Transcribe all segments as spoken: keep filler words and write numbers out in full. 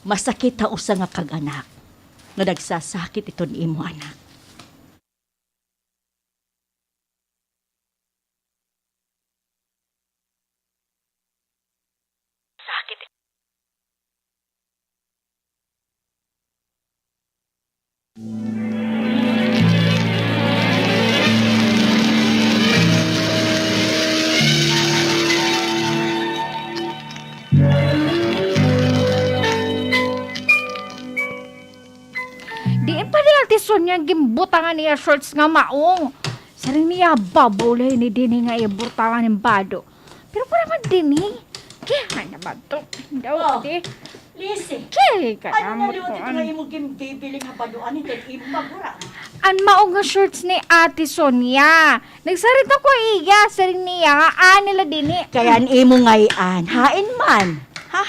Masakit ha usa nga kag-anak nga nagsasakit iton imo anak. Sakit. Diin pa ni Ate Sonia ginbutangan niya shorts nga maong? Siring niya, babulay ni dinhi nga iya butangan hin bado. Pero para man dinhi. Kay ano ba to? Daw, oh, ate. Lisi. Kay ano na liwat ito nga imo ginbibiling ha badoan ito, imo magura? An mao nga shorts ni Ate Sonia. Nagsarit ako iya, siring niya nga ani la dinhi. Kay an imo ngay-an, hain man? Ha?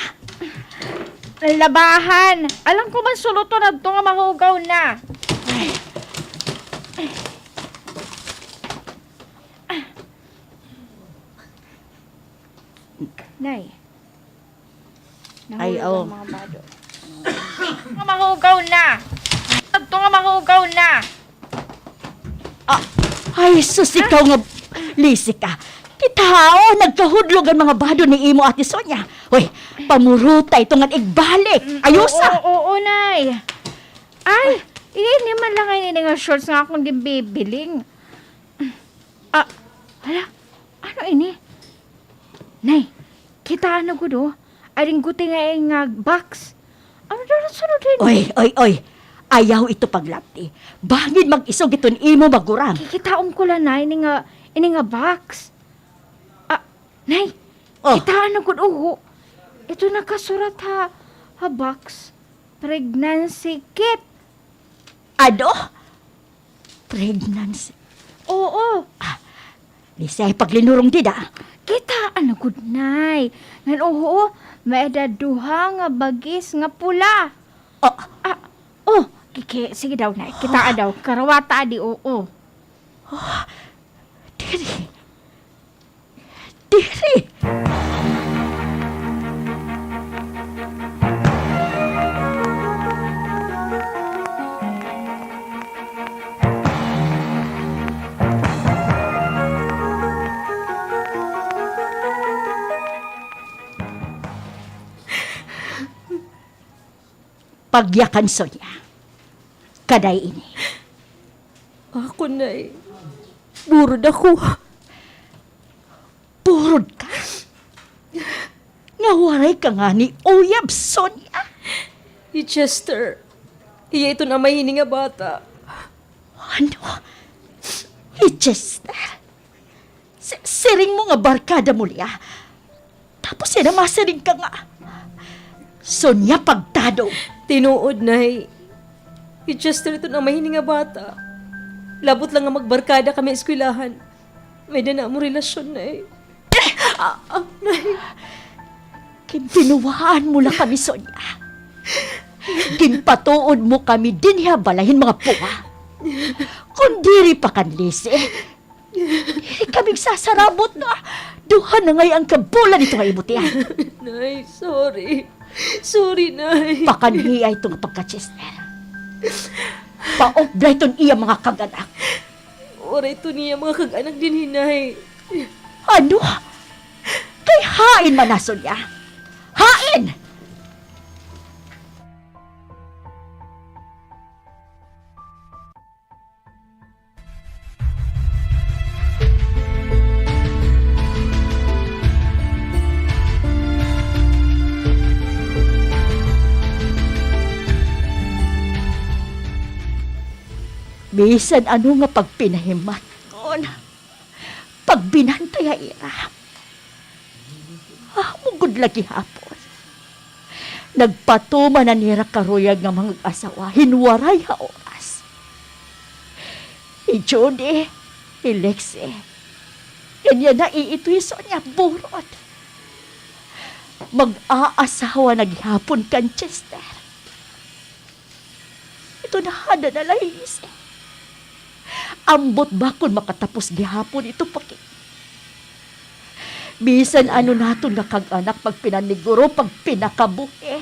Labahan. Alam ko man suluton adto nga mahugaw na. Ay. Nay. Ay, nahulog an mga bado. Nga mahugaw na. Adto nga mahugaw na. Ah, ay, sus, ikaw nga, Lisi ka. Kita, oh, nagkahudlog an mga bado ni imo Ate Sonia. Hoy, pamuruta ito ngan igbalik. Mm, ayusa. Oo, oo, Nay. Ay, ini man la ini nga shorts nga akon ginbibiling. Ah, hala, ano ini? Nay, kitaa na gud, oh. Aring guti nga, eh, nga box. Ano daw an sunod ini? Oy, oy, oy. Ayaw ito paglabti. Bangin mag-isog iton imo magurang. Kikitaon ko la, Nay, ini nga, ini nga box. Ah, Nay, oh, kitaa na gud, oh. Ito nakasurat ha, ha box. Pregnancy kit. Ano? Pregnancy? Oo. Ah, Lisay, paglinurong dida. Kitaa na gud, Nay. Ngan, oo, may-ada duha nga bagis nga pula. Oh. Ah, oh, kiki, sige daw, Nay. Kitaa daw. Karawata adi, oo. Oh, diri. Diri. Pagyakan, Sonia. Kaday ini. Ako, Nay. Burod ako. Burod ka? Nga waray ka ngani uyab, Sonia? Hi Chester. Hiya iton amay hini nga bata. Ano? Hi Chester? Si-, siring mo nga barkada mo liya. Tapos yana masiring ka nga, Sonia, pagtadong. Tinuod, Nay. Hi Chester iton amay hini nga bata. Labot la nga magbarkada kami ha eskwelahan. May-ada na amo relasyon, Nay. Ah, ah, Nay. Ginbinuwaan mo la kami, Sonia. Ginpatuod mo kami dinhi ha balay hin mga puwa. Kon diri pa kan Lisi, diri kami magsasarabot, no? Duha na ngay-an ka bulan ito nga imo tiyan. Nay, sorry. Sorry, Nay. Pakanhi ito nga pagka-Chester. Paupda iton iya mga kag-anak. Waray iton iya mga kag-anak dinhi, Nay. Ano? Kay hain man, Sonia? Hain? Bisan ano nga pagpinahimatkon, pagbinantay ha ira, amo gud la gihapon. Nagpatuman an ira karuyag nga mag-asawa hin waray ha oras. Hi Judy, hi Lexie, ngan yana hi Sonia, burod. Mag-aasawa na gihapon kan Chester. Ito na, hada na la hi Lexie. Ambot ba kon makatapos gihapon ito pakit. Bisan ano naton nga kag-anak, pagpinaniguro, pagpinakabuhi,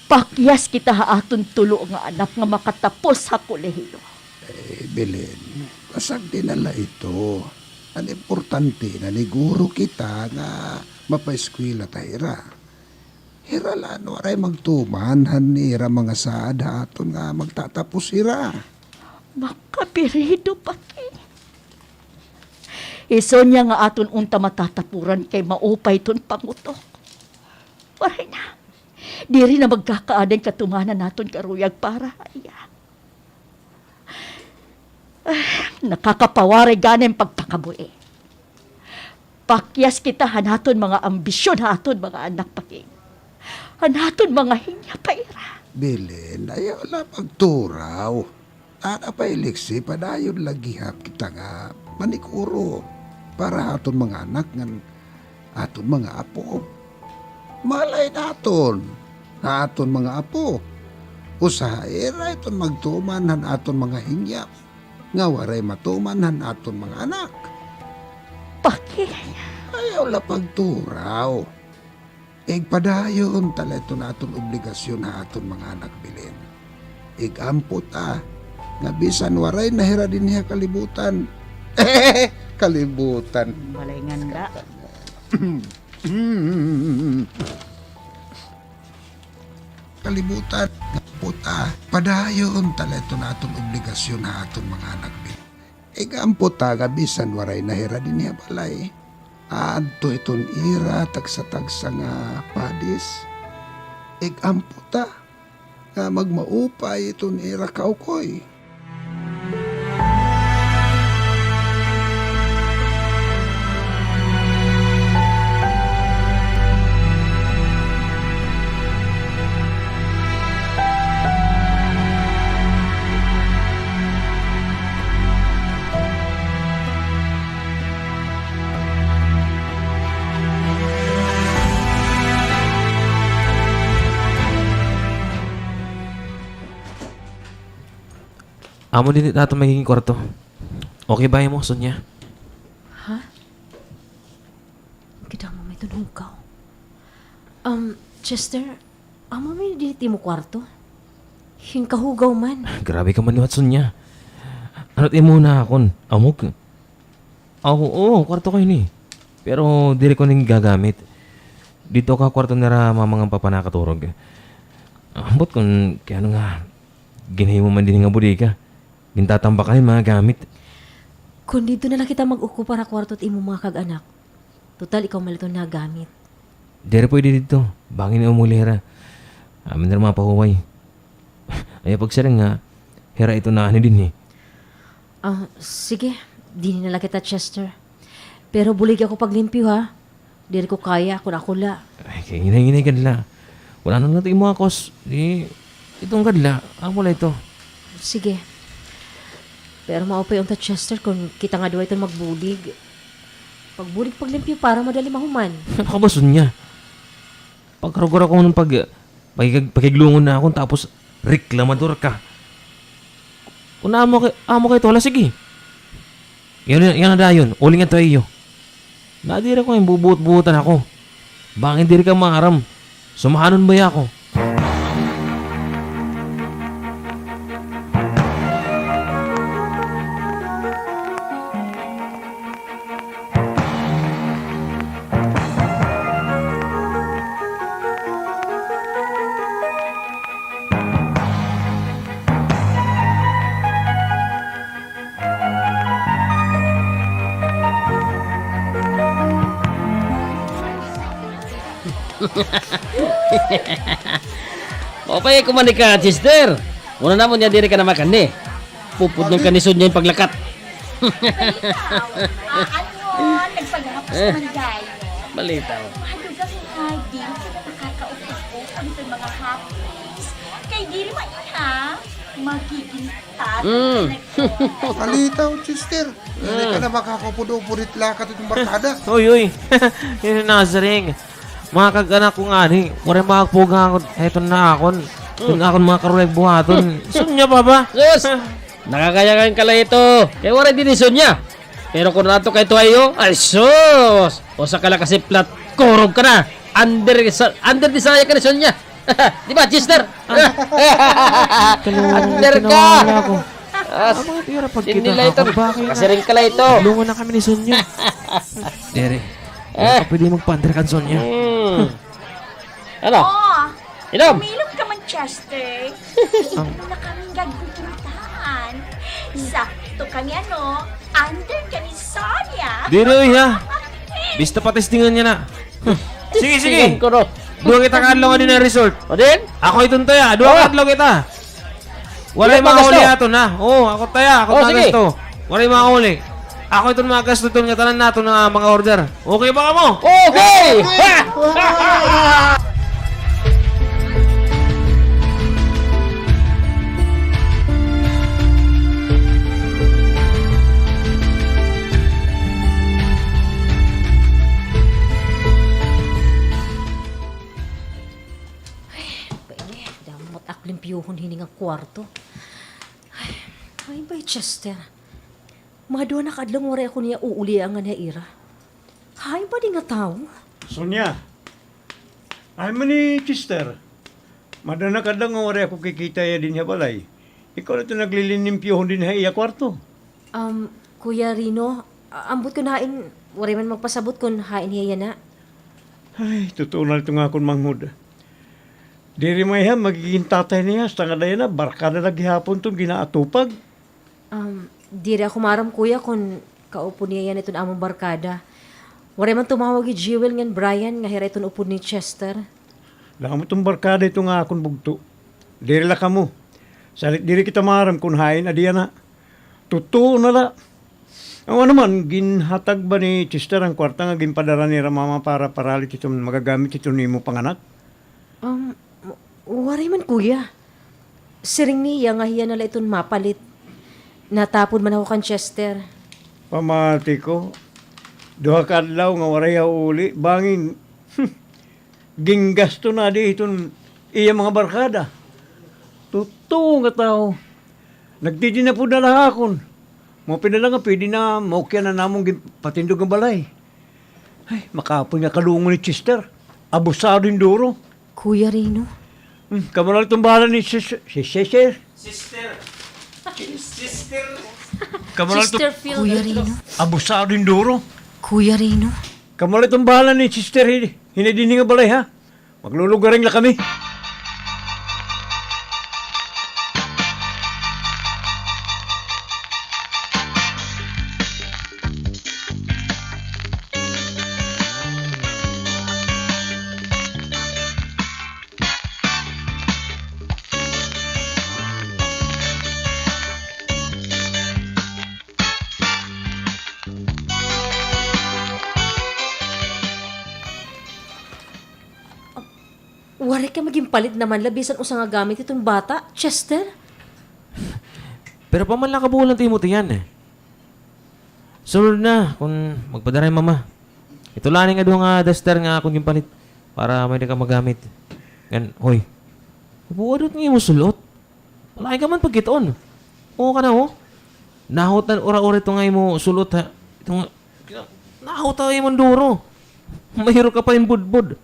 Pakyas kita ha aton tulo nga anak nga makatapos ha kolehiyo. Eh, Belen, pasagdi na la ito. An importante, naniguro kita nga mapaeskwela ta hira. Hira la an waray magtuman han ira mga saad ha aton nga magtatapos hira. Makabirido pa ki. Hi Sonia nga aton unta matatapuran kay maupay iton pangutok. Waray na. Diri na magkakaada an katumanan naton karuyag para ha iya. Ah, nakakapawaray gani an pagpakabuhi. Pakyas kita han aton mga ambisyon ha aton mga anak pa ki. Han aton mga hinya pa ira. Belen, ayaw la pagturaw. Ana pa, Lexie, padayon la gihap kita nga maniguro para ha aton mga anak ngan aton mga apo. Malay naton ha aton mga apo. Usa ha ira iton magtuman han aton mga hinya nga waray matuman han aton mga anak. Paki. Ayaw la pagturaw. Igpadayon ta la iton aton obligasyon ha aton mga anak, Belen. Ig-ampo ta nga bisan waray na hira dinhi ha kalibutan. Kalibutan. Balay nganda. Kalibutan. Ampo ta. Padayon ta la iton aton obligasyon ha aton mga anak, Belen. Ig-ampo ta nga bisan waray na hira dinhi ha balay. Aadto iton ira tagsa-tagsa nga padis. Ig-ampo ta nga magmaupay iton ira kaukoy. Amo dinhi it aton magiging kwarto. Okay ba imo, Sonia? Ha? Kadamo man iton hungkaw. Um, Chester, amo man dinhi it imo kwarto? Hin kahugaw man. Grabe ka man liwat, Sonia. Ano it imo na akon? Amog? Aw, oo, kwarto ko ini. Pero diri ko ini gagamit. Didto ako ha kwarto nira mama ngan papa nakaturog. Ambot kon kay ano nga ginhimo man dinhi nga bodega. Gintatambakan hin mga gamit. Kon didto na la kita mag-okupar ha kwarto it imo mga kag-anak. Total, ikaw man la iton nagamit. Diri pwede didto. Bangin umuli hira. Amo na hira mapahuway. Ayaw pagsiring nga hira iton naanhi dinhi. Ah, sige. Dinhi na la kita, Chester. Pero buligi ako paglimpyo, ha? Diri ko kaya kon ako la. Ay, kay hinay-hinay gad la. Kon ano la it imo akos, di, iton gad la, amo la ito. Sige. Pero maupay unta, Chester, kon kita nga duha iton magbulig. Pagbulig, paglimpyo para madali mahuman. Ano ka ba, Sonia? Pagkarugar ako ng pag-, pakig-, pakiglungon na akon tapos reklamador ka. Kon amo kay, amo kay ito, hala, sige. Yana, yana dayon, uling adto ha iyo. Nadiri ko nga bubuot-buotan ako. Bangin diri ka maaram. Sumahanon baya ako. Maupay ko man ika, Chester. Una namon nga diri ka na makanhi. Pupudnon ka ni Sonia hin paglakat. Balitaw. Ah, ano, nagpaghapos naman tayo. Balitaw. Madugang nga, di sila nakakaupo-upo. Ano ito, mga hapis? Kay diri man, ha? Magiging tatay ka na. Balitaw, Chester. Diri ka na makakaupod-upod hit lakat hit barkada. Uy, uy. Yana nasiring. Mga kag-anak ko ngani, waray makakapugngan ha iton nga akon. Iton nga akon mga karuyag buhaton. Sonia pa ba? Sus! Nakakayakan ka la ito. Kay waray dinhi hi Sonia. Pero kon adto ka ito ha iyo, ay sus! Usa ka la ka siplat, kurog ka na. Under sa, under desire ka ni Sonia. Di ba, Chester? Under ka! Amo it ira pagkita ha akon. Kasiring ka la ito. Adlongon na kami ni Sonia. Diri. Diri ka pwede magpa-under kan Sonia. Hmm. Ano? Oh, inom. Umilom ka man, Chester. Inom na kami nga gugurutahan. Sakto kami, ano, under kami Sonia. Diri, ha? Bista patistingan niya na. Sige, sige. Duha kita ka adlaw ngadi ha resort. O din? Ako iton taya. Duha ka adlaw kita. Waray manguli aton, ha? Oo, ako taya. Ako magasto. Waray manguli. Ako iton magasto iton ngatanan naton nga mga order. Okay ba kamo? Okay! Ha! Ay, painit. Damo it ak limpyohon hini nga kwarto. Ay, ay, bay Chester. Mga duha na ka adlaw nga waray ako niya uulian nganhi ha ira. Hain pa di nga tawo? Sonia, ay man ni Chester. Mga duha na ka adlaw nga waray ako kikita hiya dinhi ha balay. Ikaw la ito naglilinimpyohon dinhi ha iya kwarto. Um, Kuya Rino, a-, ambot kon hain, waray man magpasabot kon hain hiya yana. Ay, tutuo na la ito nga akon manghod. Diri man hiya magigin tatay niya, hasta ngada yana, barkada la gihapon iton gin-aatupag. Um, diri ako maaram, kuya, kon kaupod niya yana iton amon barkada. Waray man tumawag hi Jewel ngan Brian nga hira iton upod ni Chester. Damo iton barkada ito nga akon bugto. Diri la kamo. Salit diri kita maaram kon hain adi yana. Tutuo na la. Ano man, ginhatag ba ni Chester an kwarta nga ginpadara nira mama para paralit iton magagamit iton imo panganak? Um, w-, waray man, kuya. Siring niya nga hiya na la iton mapalit. Natapod man ako kan Chester. Pamati ko, duha ka adlaw nga waray ha uli, bangin, ginggasto na di iton iya mga barkada. Tutuo nga tawo. Nagtitinapod na la ha akon. Mao pa la nga pwede na maukyan an amon ginpatindog nga balay. Ay, makapoy nga kadungon ni Chester. Abusado hin duro. Kuya Rino. Hmm, kamo na la iton bahala ni sis-, si Sister. Sister. Sister. Kamo na la iton Sister Phil. Kuya Rino. Abusado hin duro. Kuya Rino. Kamo na la iton bahala ni Sister, hi-, hini dinhi nga balay, ha? Maglulugaring la kami. Waray ka maginpalit naman la bisan usa nga gamit hiton bata, Chester? Pero pa man la kabulan it imo tiyan, eh. Sunod na, kon magpadara hi Mama. Ito la ini nga duha nga duster nga akon ginpalit para may-ada ka magamit. Ngan, hoy, buadot nga imo sul-ot. Malain ka man pagkit-on. Oo ka na, oh. Nahot na ura-ura ito nga imo sul-ot, ha. Ito nga, nahot ha imo duro. Mahiro ka pa hin budbod.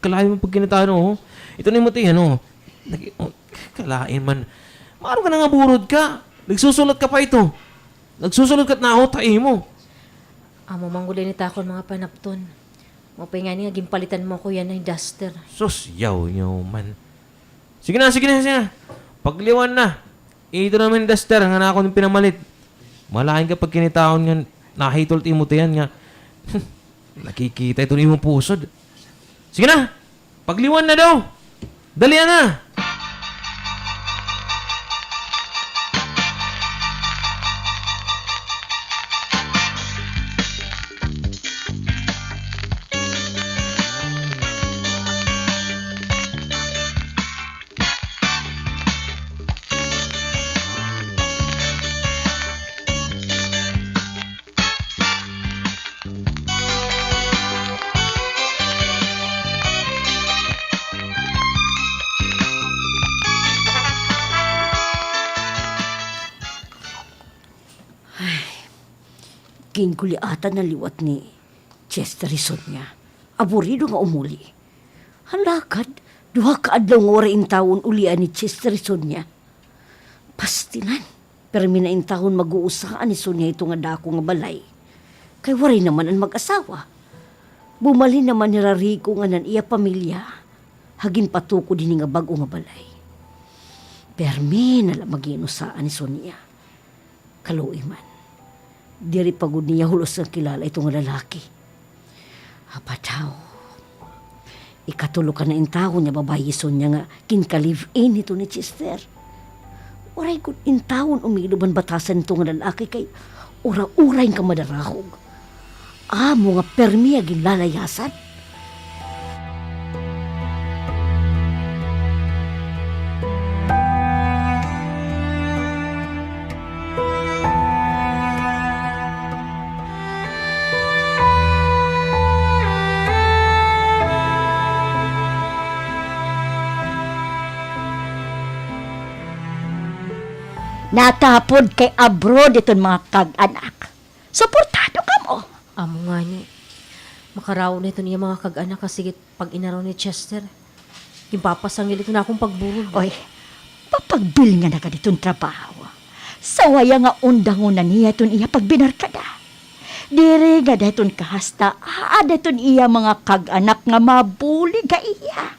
Kalain man pagkinitaon, oh. Ito na imo tiyan, oh. Nag-, oh, kalain man. Maaram ka na nga burod ka. Nagsusul-ot ka pa ito. Nagsusul-ot ka it nahot ha imo. Amo man gud ini it akon mga panapton. Maupay ngani nga ginpalitan mo ako yana hin duster. Sus, yaw, yaw man. Sige na, sige na, sige na. Pagliwan na. Ito naman duster nga akon pinamalit. Malain ka pagkinitaon nga nahitol it imo tiyan nga. Nakikita ito hin imo pusod. Sige na. Pagliwan na daw. Dalia na. Ay, ginguliatan na liwat ni Chester hi Sonia. Aburido nga umuli. An lakad, Duha ka adlaw nga waray intawon ulian ni Chester hi Sonia. Pastilan. Permi na intawon mag-uusaan ni Sonia ito nga dako nga balay. Kay waray naman an mag-asawa. Bumalhin naman hira Rico ngan an iya pamilya ha ginpatukod hini nga bag-o nga balay. Permi na la mag-iinusaan ni Sonia. Kaluoy man. Diri pa gud niya hulos nga kilala ito nga lalaki. Apa daw? Ikatulo ka na intawon nga babaye hi Sonia nga ginka-live-in hito ni Chester. Waray gud intawon umilob an batasan hito nga lalaki kay ura-ura in kamadarahog. Amo nga permi nga ginlalayasan. Natapod kay abroad iton mga kag-anak. Suportado kamo. Amo ngani. Makaraot na iton iya mga kag-anak nga sige pag-inaraw ni Chester. Ginpapasangil iton akon pagburol. Oy, papagbilngan na gad iton trabaho. Sawaya nga undangon na niya iton iya pagbinarkada. Diri gad iton kahasta, aada iton iya mga kag-anak nga mabulig ha iya.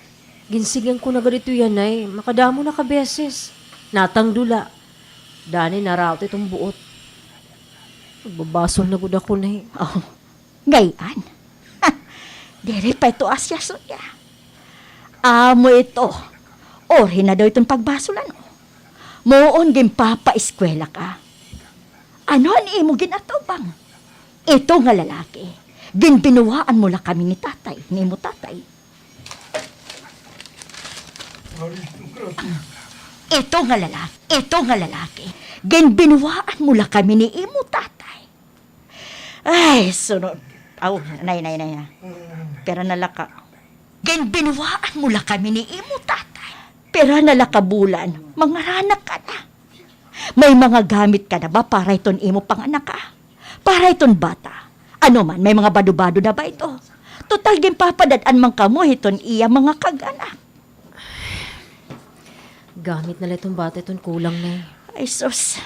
Ginsigihan ko na gad ito hiya, Nay. Makadamo na ka beses. Natangdula. Danay naraot iton buot. Nagbabasol na gud ako, Nay. Oh, ngay-an. Diri pa ito asya, Sonia. Amo ito. Uri na daw iton pagbasolan, o. Muon ginpapaeskwela ka. Ano an imo ginatubang? Ito nga lalaki, ginbinuwaan mo la kami ni tatay, ni imo tatay. Ito nga lalaki, ito nga lalaki, ginbinuwaan mo la kami ni imo tatay. Ay, sunod. Aw, nay, nay, nay, nay. Pira na la ka. Ginbinuwaan mo la kami ni imo tatay. Pira na la ka bulan, mangaranak ka na. May mga gamit ka na ba para hiton imo panganaka? Para hiton bata? Ano man, may mga bado-bado na ba ito? Total, ginpapadad-an man kamo hiton iya mga kag-anak. Gamit na la iton bata iton kulang, Nay. Ay, sus.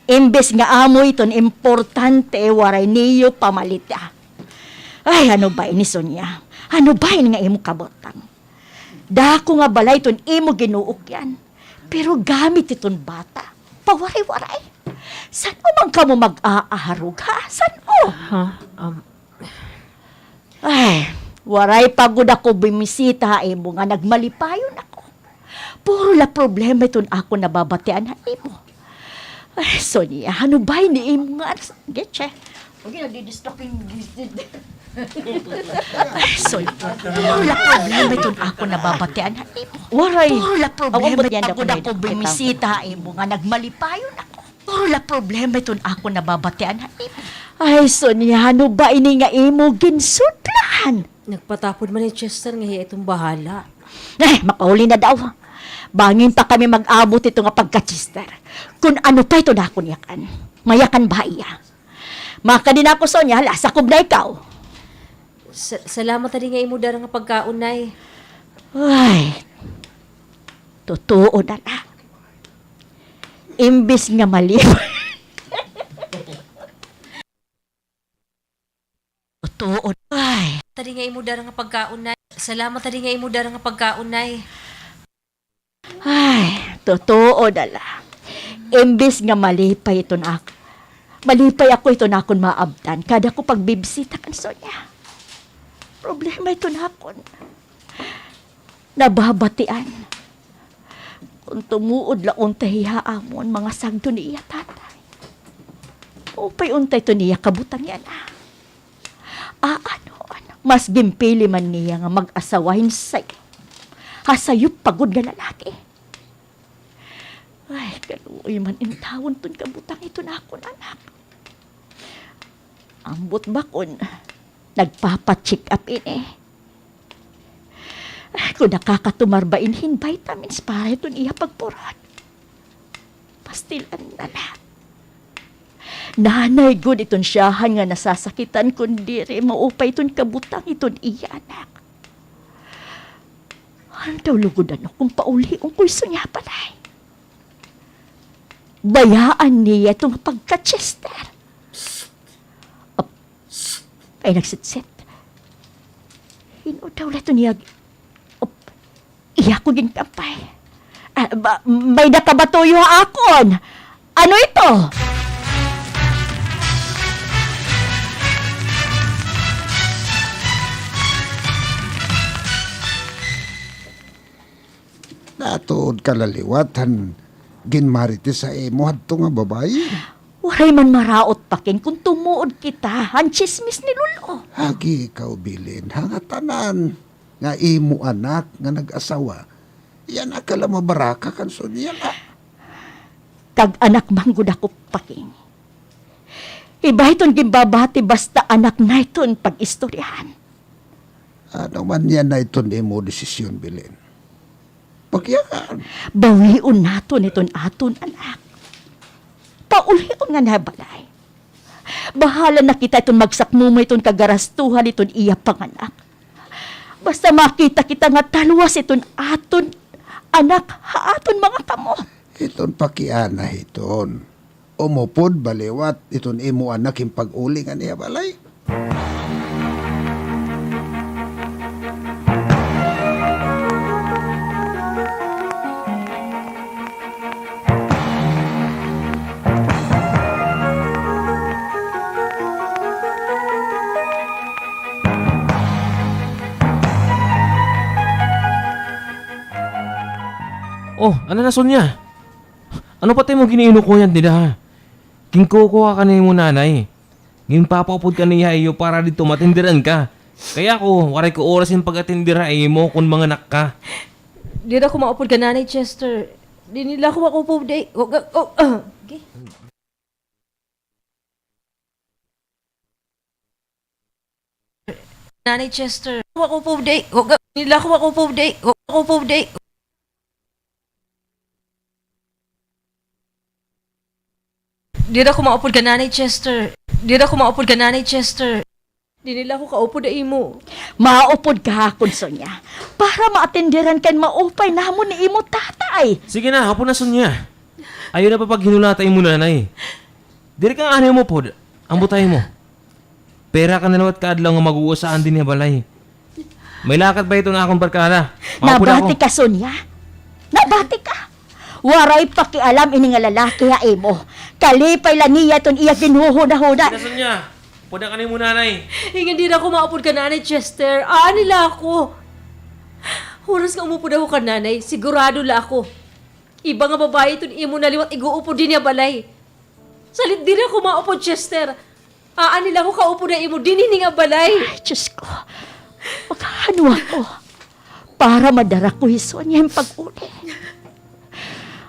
Imbes nga amo iton importante, waray niyo pamalita. Ay, ano ba ini, Sonia? Ano ba ini nga imo kabutang? Dako nga balay iton imo ginuukyan. Pero gamit iton bata, pawaray-waray. San-o man kamo mag-aaharog, ha? San-o? Ha? Um, Ay, waray pa gud ako bumisita ha imo nga nagmalipayon ako. Puro la problema iton akon nababatian ha imo. Ay, Sonia, ano ba ini imo nga, Getche? Okay, nadidistract yung gisdid. Ay, Sonia, puro la problema iton akon nababatian ha imo. Waray. Puro la problema iton akon nababatian ha imo nga nagmalipayon ako. Puro la problema iton akon nababatian ha imo. Ay, Sonia, ano ba ini nga imo ginsudlan? Nagpatapod man hi Chester nga hiya iton bahala. Eh, makauli na daw. Bangin pa kami mag-abot hito nga pagka-Chester. Kun ano pa iton akon yakan. Mayakan ba iya? Makadi na ako, Sonia, hala, sakob na ikaw. Sa-, salamat adi nga imo dara nga pagkaon, Nay. Ay, totoo na la. Imbis nga mali. Totoo, ay. Tadi nga imo dara nga pagkaon, Nay. Salamat tadi nga imo dara nga pagkaon, Nay. Ay, totoo na la. Imbis nga malipay iton ak-, malipay ako iton akon maabtan kada ko pagbibisita kan Sonia. Problema iton akon nababatian. Kon tumuod la unta hiya ha amon, mga sagdon ni iya tatay. Upay unta iton iya kabutang yana. Ah, ano, ano? Mas ginpili man niya nga mag-asawa hin sayop. Ha sayop pa gud nga lalaki. Ay, kaluoy man intawon iton kabutang iton akon anak. Ambot ba kon nagpapa-check up ini? Ay, kon nakakatumar ba ini hin vitamins para iton iya pagpurot? Pastilan na la. Nanay gud iton siyahan nga nasasakitan kon diri maupay iton kabutang iton iya anak. Ano daw lugod, ano, kon paulion ko hi Sonia ha balay? Bayaan niya ito nga pagka-Chester. Op, ay, nagsitsit. Hin-o daw la ito niya? Op, iya ko ginkampay. Ah, ba, may nakabatuyo ha akon. Ano ito? Natuod ka la liwat han ginmarites ha imo hadto nga babaye? Waray man maraot, Paking, kon tumuod kita han tsismis ni Lolo. Agi ikaw, Belen, ha ngatanan nga imo anak nga nag-asawa, yana ka la mabaraka kan Sonia, ha? Kag anak man gud ako, Paking. Iba iton ginbabati basta anak na iton pag-istoryahan. Ano man yana iton imo desisyon, Belen? Pakiyakan. Bawion naton iton aton anak. Paulion ngani ha balay. Bahala na kita iton magsakmuma iton kagarastuhan iton iya panganak. Basta makita kita nga talwas iton aton anak ha aton mga kamot. Iton pakiana hiton. Umupod ba liwat iton imo anak hin pag-uli ngani ha balay? Oh, ano na, Sonia? Ano pa it imo gin-iinukoyan dida, ha? Ginkukuha ka kan imo nanay. Ginpapaupod ka niya ha iyo para didto maatenderan ka. Kay ako, waray ko oras hin pag-atender ha imo kon manganak ka. Diri ako maupod kan Nanay Chester. Dinhi la ako maupod, day. Oh, ga-, oh, ah, okay. Nanay Chester. Wa ko po, day. Wa ka, nila ko, wa ko po, day. Wa ko po, day. Dira ko maupod ka, Nanay Chester. Dira ko maupod ka, Nanay Chester. Di nila ko kaupod ha imo. Maupod ka ha akon, Sonia. Para maatenderan ka hin maupay namon ni imo tatay. Sige na, hapon na, Sonia. Ayaw na pa paghinulata imo nanay. Diri ka ngani umupod. Ambot ha imo. Pira ka na liwat ka adlaw nga mag-uusahan dinhi ha balay. May lakat ba iton akon barkada? Maupod ako. Nabati ka, Sonia? Nabati ka? Waray pakialam ini nga lalaki ha imo. Kalipay la niya iton iya ginhuhuda-huda. Sige na, Sonia. Upod na ka nimo nanay. Ingon dira ko maupod ka, Nanay Chester. Aani la ako. Oras nga umupod ako kan Nanay, sigurado la ako. Iba nga babaye iton imo na liwat ig-uupod dinhi ha balay. Salit diri ako maupod, Chester. Aani la ako kaupod ha imo dinhi nga balay. Ay, Diyos ko. Maghaano ako para madara ko hi Sonia hin pag-uli.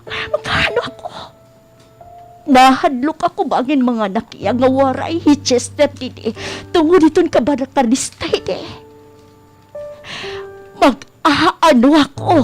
Maghaano ako. Nahadlok ako bangin manganak hiya nga waray hi Chester didi tungod hiton kabarkadista hini. Mag-aano ako?